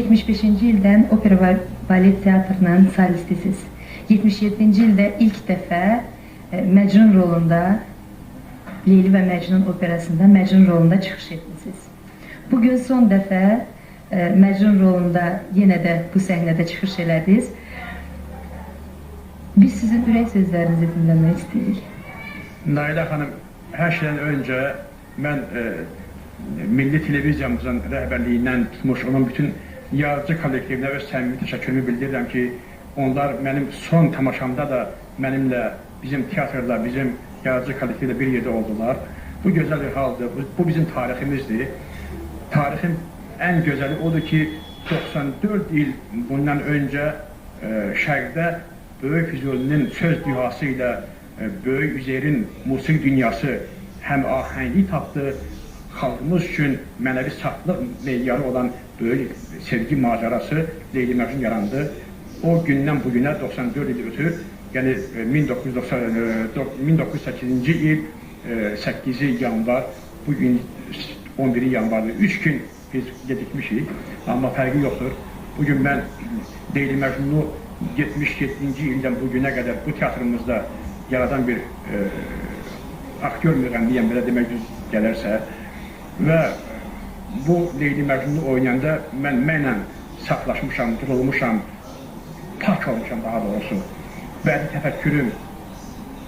75-ci ildən Opera və Balet Teatrının solistisiz. 77-ci ildə ilk dəfə Məcnun rolunda Leyli və Məcnun operasında Məcnun rolunda çıxış etmisiniz. Bugün son dəfə Məcnun rolunda yenə də bu səhnədə çıxış elədiniz. Biz sizin ürək sözlərinizi dinləmək istəyirik. Nailə xanım, hər şeydən öncə mən milli televiziyamızın rəhbərliyindən tutmuş onun bütün yaradıcı kollektivinə öz səmimi təşəkkürümü bildirirəm ki, onlar mənim son tamaşamda da mənimlə, bizim teatrla, bizim yaradıcı kollektivlə bir yerdə oldular. Bu gözəl bir haldır. Bu bizim tariximizdir. Tarixin ən gözəli odur ki, 94 il bundan öncə Şərqdə Böyük Füzulinin söz dühası ilə Böyük Üzeyrin musiqi dünyası həm ahənglik tapdı, xalqımız üçün mənəvi saflıq meyarı olan böyük sevgi macarası Leyli Məcnun yarandı. O gündən bu günə 94 il ötür. Yəni 1908-ci il 8 yanvar, bugün 11 yanvardır. 3 gün biz gecikmişik, amma fərqi yoxdur. Bugün mən Leyli Məcnunu 77-ci ildən bu günə qədər bu teatrımızda yaradan bir aktyor müğənniyəm, belə demək düz gələrsə və bu Leyli Məcnunu oynayanda mən mənlə saflaşmışam, durulmuşam, pak olmuşam daha doğrusu. Bədi təfəkkürüm,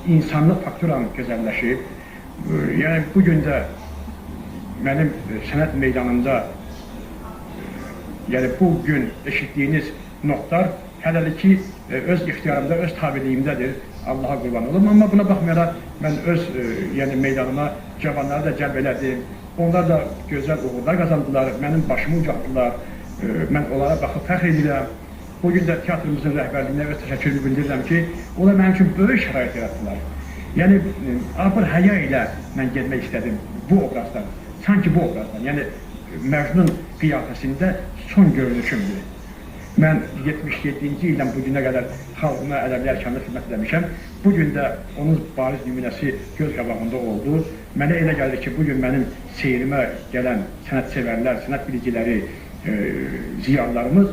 insanlıq fakturam gözəlləşib. Yəni bu gün də mənim sənət meydanında, yəni bu gün eşitdiyiniz notlar hələlik ki öz ixtiyarımda, öz tabeliyimdədir. Allaha qurban olum. Amma buna baxmayaraq mən öz yəni meydanıma cavanları da cəlb elədim. Onlar da gözəl uğurlar qazandılar, mənim başımı ucaltdılar. Mən onlara baxıb fəxr edirəm. Bu gün də teatrımızın rəhbərliyinə öz təşəkkürümü bildirirəm ki, onlar mənim üçün böyük şərait yaratdılar. Yəni abır həya ilə mən getmək istədim bu obrazdan. Sanki bu obrazdan. Yəni Məcnun qiyafəsində son görünüşümdür. Mən 77-ci ildən bu günə qədər xalqıma ədəbi ərkanlı xidmət eləmişəm. Bu gün də onun bariz nümunəsi göz qabağında oldu. Mənə elə gəlir ki, bu gün mənim seyrimə gələn sənətsevərlər, sənət biliciləri, ziyalılarımız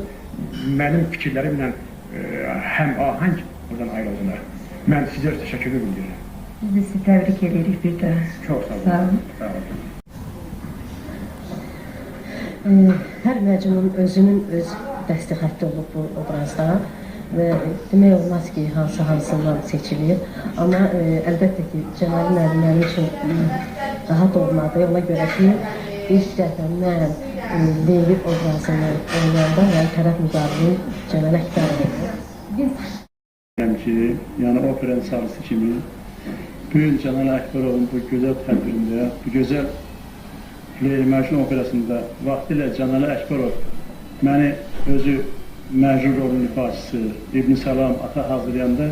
mənim fikirlərimlə həm ahəng buradan ayrıldılar. Mən sizə öz təşəkkürümü bildirirəm. Biz də sizi təbrik edirik bir daha. Çox sağ olun. Sağ olun. Sağ olun. Hər Məcnunun özünün öz dəsti xətti olub bu obrazda və demək olmaz ki, hansı hansından seçilir. Amma əlbəttə ki, Cənalı müəllim mənim üçün daha doğmadır. Ona görə ki, ilk dəfə mən Leyli obrazını oynayanda mənim tərəf müqabilim Cəmal Əkbərov idi. Deyirəm ki, yəni operanın solisti kimi bu gün Cəmal Əkbərovun bu gözəl tədbirində, bu gözəl Leyli Məcnun operasında vaxtilə Cəmal Əkbərov məni özü Məcnun rolunun ifaçısı, İbn Salam ata hazırlayanda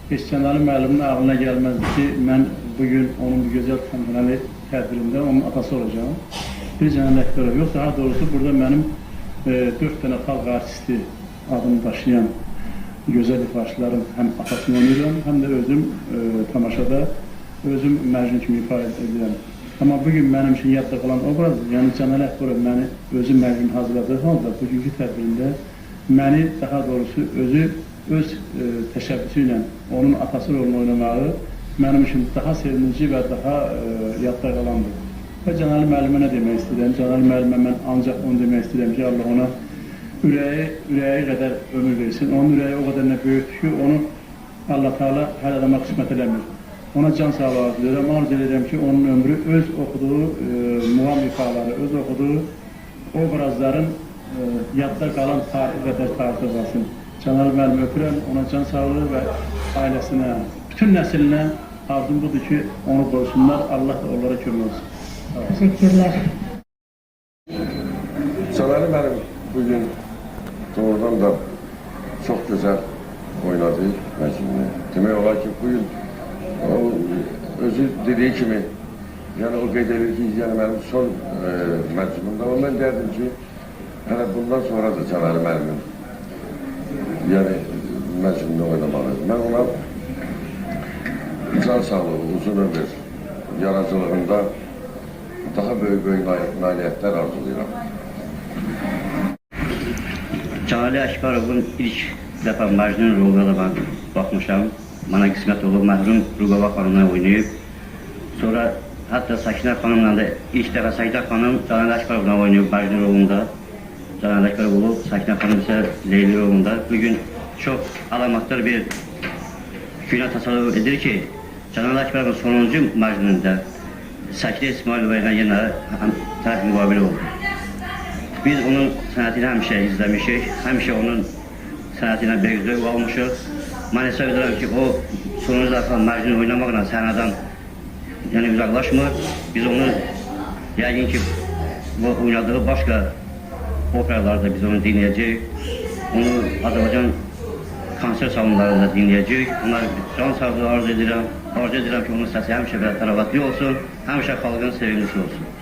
heç Cənalı müəllimin ağlına gəlməzdi ki, mən bugün onun bu gözəl təntənəli tədbirində onun atası olacağam. Bir Cəmal Əkbərov yox, daha doğrusu burada mənim 4 dənə xalq artisti adını daşıyan gözəl ifaçıların həm atasını oynayıram, həm də özüm tamaşada özüm Məcnun kimi ifadə edirəm. Amma bugün mənim üçün yadda qalan obraz, yəni Cəmal Əkbərov məni özü Məcnun hazırladığı halda bugünkü tədbirində məni daha doğrusu özü öz təşəbbüsü ilə onun atası rolunu oynamağı mənim üçün daha sevindirici və daha yadda qalandır. Və Cənalı müəllimə nə demək istəyirəm? Cənalı müəllimə mən ancaq onu demək istəyirəm ki, Allah ona ürəyi qədər ömür versin. Onun ürəyi o qədər nə böyükdür ki, onu Allah Teala hər adama qismət eləmir. Ona can sağlığı arzu edirəm. Arzu edirəm ki, onun ömrü öz oxuduğu muğam ifaları, öz oxuduğu obrazların yadda qalan tarixi qədər tarixdə qalsın. Cənalı müəllimi öpürəm, ona can sağlığı və ailəsinə, bütün nəslinə arzum budur ki, onu qorusunlar, Allah da onlara kömək olsun. Təşəkkürlər. Cəlalı müəllim bugün doğrudan da çox gözəl oynadı Məcnunu. Demək olar ki, bugün o özü dediyi kimi, yəni o qeyd edir ki, yəni mənim son Məcnunumdur. Amma mən deyərdim ki, hələ bundan sonra da Cəlalı müəllimin yəni Məcnunu oynamalı. Mən ona can sağlığı, uzun ömür, yaradıcılığında daha böyük-böyük nailiyyətlər arzulayıram. Canəli Əkbərovun ilk dəfə Məcnun roluna da mən baxmışam. Mənə qismət olub, mərhum Rüqava xanımla oynayıb. Sonra hətta Səkinə xanımla da ilk dəfə Səkinə xanım Canəli Əkbərovla oynayıb Məcnun rolunda. Canəli Əkbərov olub, Səkinə xanım isə Leyli rolunda. Bugün çox əlamətdar bir günə təsadüf edir ki, Canəli Əkbərovun sonuncu Məcnununda Səkinə İsmailova ilə yenə tərəf müqavilə oldu. Biz onun sənətini həmişə izləmişik, həmişə onun sənəti ilə böyük zövq almışıq. Mən hesab edirəm ki, o sonuncu dəfə Məcnun oynamaqla səhnədən yəni uzaqlaşmır. Biz onu yəqin ki, bu oynadığı başqa operalarda biz onu dinləyəcəyik. Onu Azərbaycan konsert salonlarında dinləyəcəyik. Ona can sağlığı arzu edirəm. Arzu edirəm ki, onun səsi həmişə belə təravətli olsun, həmişə xalqın sevimlisi olsun.